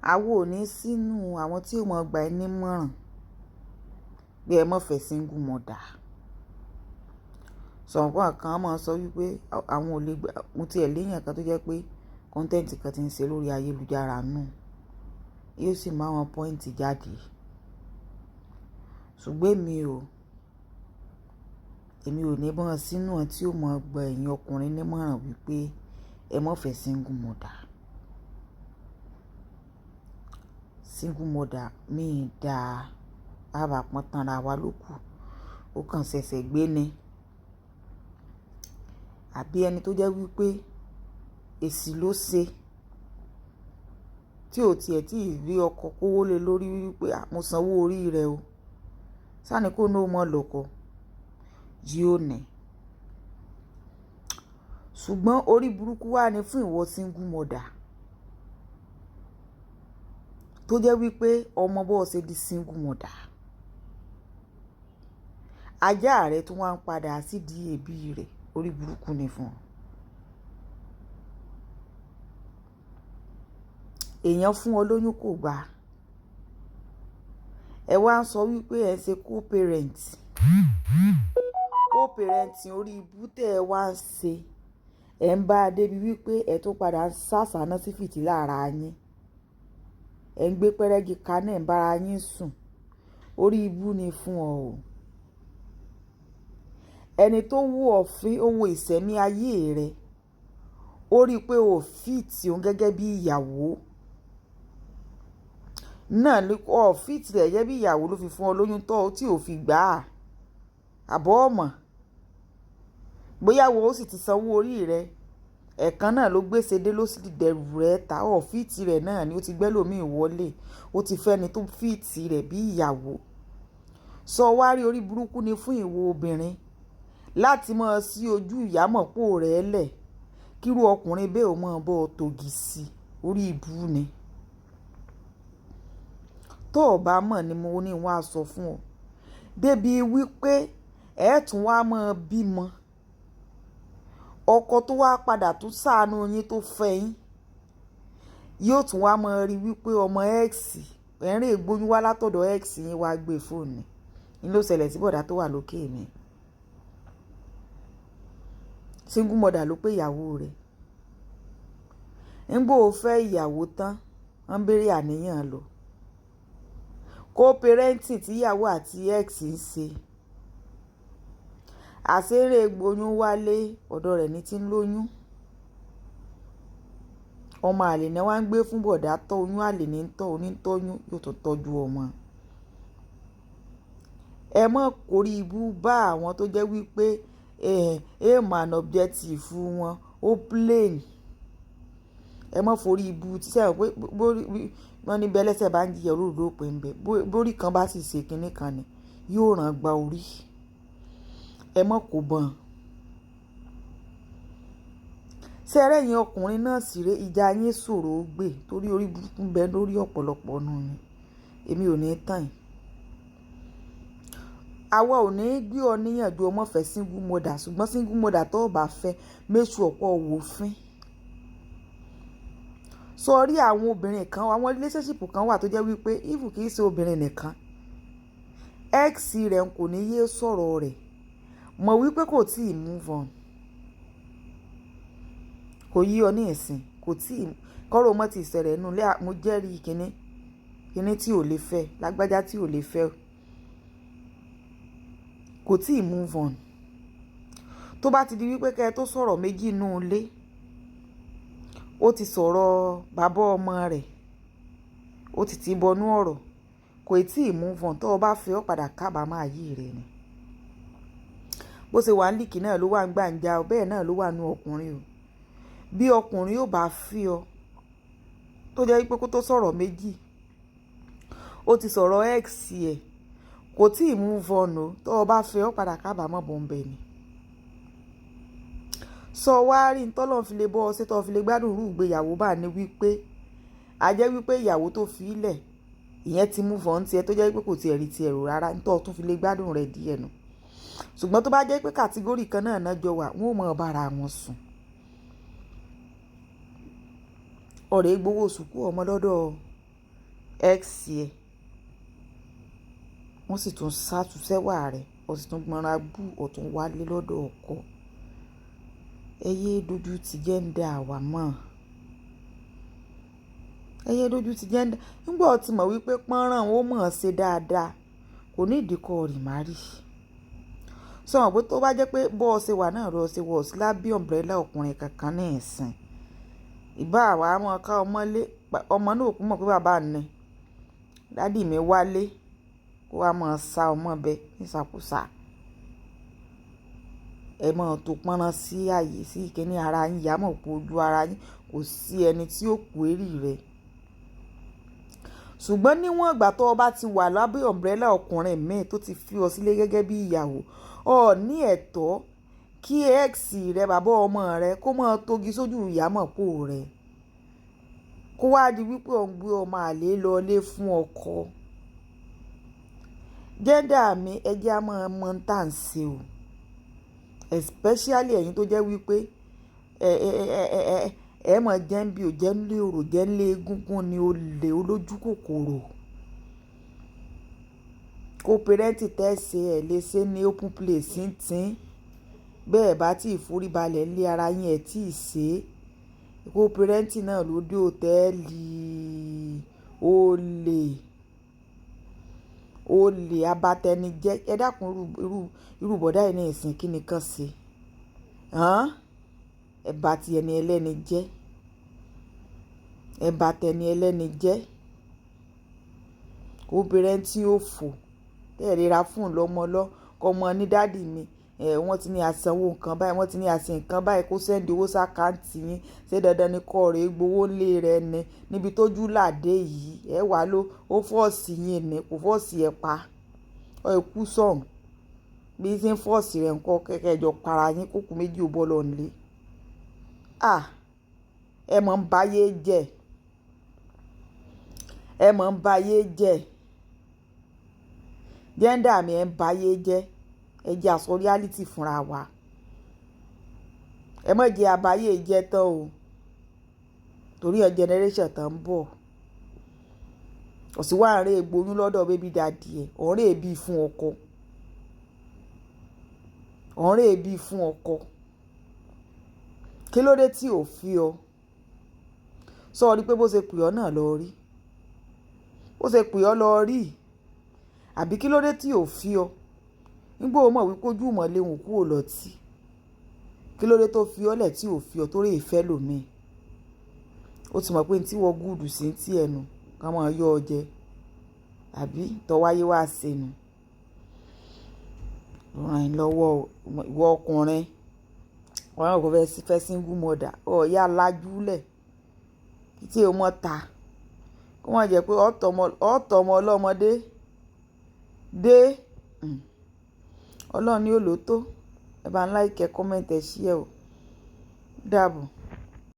Àwa ò ní sínú àwọn tí ó mọ̀ gba ẹ nímọ̀ràn pé ẹ má fẹ́ single mother. Sọ̀rọ̀ pé àwọn kan máa ń sọ wípé àwọn ò lè gba, mo ti ẹ̀ léèyàn kan tó jẹ́ pé content kan tí ń ṣe lórí ayélujára náà, yóò sì máa àwọn point jáde. Ṣùgbọ́n èmi ò ní bá wọn sínú àwọn tí ó mọ̀ gba ẹ̀yin ọkùnrin nímọ̀ràn wípé ẹ má fẹ́ single mother. Single mother míì dá, a bá pọ́n tán ara wa ló kù, ó kàn ṣẹ̀ṣẹ̀ gbé ni. Àbí ẹni tó jẹ́ wípé èsì ló ṣe, tí ò tiẹ̀ tí ì rí ọkọ kówó lé lórí wípé mo sanwó orí rẹ o. Sá ni kó ní ó mọ̀ lọ́kọ, yóò ní. Ṣùgbọ́n orí burúkú wà ní fún ìwọ single mother. Tó jẹ́ wípé ọmọ bó ṣe di single mother. Ajá rẹ tún wá ń padà sí di ẹbí rẹ̀, orí burúkú ni fún ọ. Èèyàn fún ọ lóyún kò gbà. Ẹ wá ń sọ wípé ẹ ṣe co-parent. Co-parenting orí ibú tẹ ẹ wá ń ṣe. Ẹ ń bá a débi wípé ẹ tún padà ń sàsàná sí fìtílà ara yín. Ẹ ń gbé pẹ́rẹ́gì kaná ẹ̀ ń bá ara yín sùn. Orí ibú ni fún ọ o. Ẹni tó wù ọ́ fín, ó wo ìṣẹ̀mí ayé rẹ. Ó rí pé o fit òun gẹ́gẹ́ bí ìyàwó. Náà ni o fit rẹ̀ gẹ́gẹ́ bí ìyàwó ló fi fún ọ lóyún tó tí ò fi gbà á. Àbọ̀ ọmọ. Bóyá wo ó sì ti sanwó orí rẹ. Ẹ̀kan náà ló gbé ṣe dé ló sì dẹrù rẹ ta. O fit rẹ̀ náà ni ó ti gbé lómi wọlé. Ó ti fẹ́ ẹni tó fit rẹ̀ bí ìyàwó. Sọ wá rí orí burúkú ni fún ìwọ obìnrin láti máa sí ojú ìyámọ̀pó rẹ lẹ̀. Kíru ọkùnrin bẹ́ẹ̀ ó máa bọ́ ọ tògì sí. Orí ibú ni. Tó ò bá mọ̀ ni mo ní wọ́n á sọ fún ọ. Débi wípé ẹ tún wá máa bímọ. Ọkọ tó wá padà tún ṣàánú yín tó fẹ́ yín. Yóò tún wá máa rí wípé ọmọ ex, ẹ̀rín ìgbóyún wá látọ̀dọ̀ ex yín wá gbé fóònù. Ní ló ṣẹlẹ̀ sí bọ̀dá tó wà lókè mi. Single mother ló pé ìyàwó rẹ̀. Nígbà ó fẹ́ ìyàwó tán, wọ́n béèrè àníyàn lọ. Co-parenting tí ìyàwó àti ex ń ṣe. Àṣéré gbóyún wálé, ọ̀dọ̀ rẹ̀ ní tí ń lóyún. Ọmọ àlè ni wọ́n ń gbé fún bọ̀dá tọ́ oyún àlè ní tọ́ onítọ́yún yóò tún tọ́jú ọmọ. Ẹ má kórí ibú bá àwọn tó jẹ́ wípé aim and objective wọn ó plain. Ẹ má forí ibú tí sẹ́wọ̀n pé bórí wọ́n ní bí ẹlẹ́sẹ̀ bá ń jìyà olódodo ó pín bẹ́ẹ̀. Bórí kan bá sì ṣe kinní kan ni, yóò rán gba orí. Ẹ má kó bọn. Ṣé ẹ rẹ́yìn ọkùnrin náà sì ré ìjà yín ṣòro gbé torí orí burúkú ń bẹ lórí ọ̀pọ̀lọpọ̀ nínú yín. Èmi ò ní tàn yín. Àwa ò ní gbé ọ níyànjú o má fẹ́ single mother, ṣùgbọ́n single mother tó bá fẹ́, make sure pé o wò fín. Sọ rí àwọn obìnrin kan, àwọn relationship kan wà tó jẹ́ wípé if kì í ṣe obìnrin nìkan, ex rẹ̀ kò ní yé sọ̀rọ̀ rẹ̀. Mọ̀ wípé kò tíì move on. Kò yí ọ ní ìsìn, kò tíì kọ́rọ̀ mọ́ ti ṣẹlẹ̀ nínú ilé. Mo jẹ́rìí kíní, kíní tí ò lè fẹ́, lágbájá tí ò lè fẹ́. Kò tíì move on. Tó bá ti di wípé kí ẹ tó sọ̀rọ̀ méjì nínú ilé, ó ti sọ̀rọ̀ bàbá ọmọ rẹ̀, ó ti bọnú ọ̀rọ̀, kò tí ì move on. Tó o bá fẹ́ ọ padà kábàámọ̀ ayé rẹ ni. Bó ṣe wà ní líìkì náà ló wà ń gbàǹjà o, bẹ́ẹ̀ náà ló wà nínú ọkùnrin o. Bí ọkùnrin ò bá fi ọ, tó jẹ́ wípé kó tó sọ̀rọ̀ méjì, ó ti sọ̀rọ̀ ex ẹ̀, kò tí ì move on o. Tó o bá fẹ́ ọ padà kábàámọ̀ bọ̀m̀bẹ̀ ni. Sọ wá rí n tọ́lọ́run fi lè bọ́ ọ ṣe tó fi lè gbádùn irú ìgbéyàwó bá ní wípé, a jẹ́ wípé ìyàwó tó fi í lẹ̀, ìyẹn ti move on tiẹ tó jẹ́ wípé kò tiẹ̀ rí ti ẹ̀rù rárá, ní tó tún fi lè gbádùn rẹ̀ díẹ̀ nù. Ṣùgbọ́n tó bá jẹ́ pé category kan náà náà jọ wà, wọ́n ò mọ̀ bá ara wọn sùn. Ọ̀rẹ́ gbowó sùkú ọmọ lọ́dọ̀ Ex ẹ̀ wọ́n sì tún ṣàtúnṣẹ́wà rẹ̀, ó sì tún gbọ́nra bú, ó tún wálé lọ́dọ̀ ọkọ. Ẹ yé dojú ti gender wa mọ́. Ẹ yé dojú ti gender. Nígbà ó ti mọ̀ wípé pọ́nrán ó mọ̀ ọ́n ṣe dáadáa, kò ní ìdí kó remarry. Sọ mọ̀ pé tó bá jẹ́ pé bó ṣe wà náà lọ ṣe wọ̀ sí lábẹ́ umbrella ọkùnrin kankan ní ìsìn. Ìbá àwa máa ká ọmọ lé, ọmọ náà ò kú mọ̀ pé bàbá ni. Daddy mi wálé kó wá máa sá ọmọ bẹ ní ìsàkúsà. Ẹ máa tó pọ́nrán sí ààyè sí ìkíni ara yín, ìyá mọ̀ pé ojú ara yín kò sí ẹni tí ó query rẹ̀. Ṣùgbọ́n níwọ̀n ìgbà tó bá ti wà lábẹ́ umbrella ọkùnrin míì tó ti fi ọ sílé gẹ́gẹ́ bí ìyàwó, o ní ẹ̀tọ́ kí ex rẹ, bàbá ọmọ rẹ, kó máa togi sójú ìyámọ̀pó rẹ̀. Kó wá di wípé ò ń gbé ọmọ àlè lọlé fún ọkọ. Gender mi, ẹ jẹ́ á máa mọ̀ ń tà ń ṣe o. Especially ẹ̀yin tó jẹ́ wípé ẹ mọ̀ jẹ́ ń bí ò jẹ́ ń lé orò, jẹ́ ń lé egúngún ni olè olójú kòkòrò. Co-parent tẹ́ ṣe ẹ lè ṣe ní open place ń tín. Bẹ́ẹ̀ bá tí ìforíbalẹ̀ lé ara yín ẹ tí ì ṣe. Co-parent náà ló dé hòtẹ́ẹ̀lì. Olè, olè abatẹnijẹ́. Ẹ dákun, irú bọ̀dá yìí ní ìsìn kí ni kàn ṣe? Hán? Ẹ bá ti ẹni ẹlẹ́ni jẹ́. Ẹ bá tẹni ẹlẹ́ni jẹ́. Co-parent òfò. Tẹ́ ẹ lè ra fóònù lọ́mọ lọ́, kọ́ ọmọ ní daddy mi. Ẹ wọ́n ti ní a sanwó nǹkan báyìí, wọ́n ti ní a ṣe nǹkan báyìí, kó send owó sí account yín. Ṣé dandan ni kó rè gbowó lé rẹ ni níbi tó jú làdé yìí? Ẹ wà ló, ó force yín ni, kò force ẹ pa. Ọ kú sọ̀hún. Bí ṣe ń force rẹ̀ ńkọ́ kẹ́kẹ́ jọ para yín kókù méjì ó bọ́ lọ nílé. À, ẹ mọ̀ ń bá yé jẹ. Ẹ mọ̀ ń bá yé jẹ. Gender mi, ẹ ń bá yé jẹ. Ẹ jẹ́ a sọ reality fúnra wa. Ẹ má jẹ́ abayé jẹ́ tán o. Torí ẹ generation tó ń bọ̀. Kò sí wà ń rè gboyún lọ́dọ̀ baby daddy ẹ̀, ò ń rè bí fún ọkọ. Ò ń rè bí fún ọkọ. Kí ló dé tí ò fi ọ? Sọ rí pé bó ṣe pè ọ́ náà lọ rí. Bó ṣe pè ọ́ lọ rí. Àbí kí ló dé tí ò fi ọ? Nígbà ó mọ̀ wípé ojú ìmọ̀le òun kúrò lọ́tí. Kí ló dé tó fi ọ́ lẹ̀ tí ò fi ọ torí ìfẹ́ lòmíì? Ó ti mọ̀ pé tí wọ́n gùdù sí tí ẹnu ká máa yọ ọ jẹ. Àbí tó wáyé wá ṣe nu. Ràn ẹ́ lọ́wọ́ ìwọ ọkùnrin. Wọ́n kò fẹ́ fẹ́ single mother. Ó yá lajú lẹ̀. Kí tí o mọ̀ ta. Kó má jẹ́ pé ó tọ́ ọmọ ọlọ́mọdé dé. Ọlọ́run ni ó lò tó. Ẹ bá ń like, comment, ẹ share o. Dàbọ̀.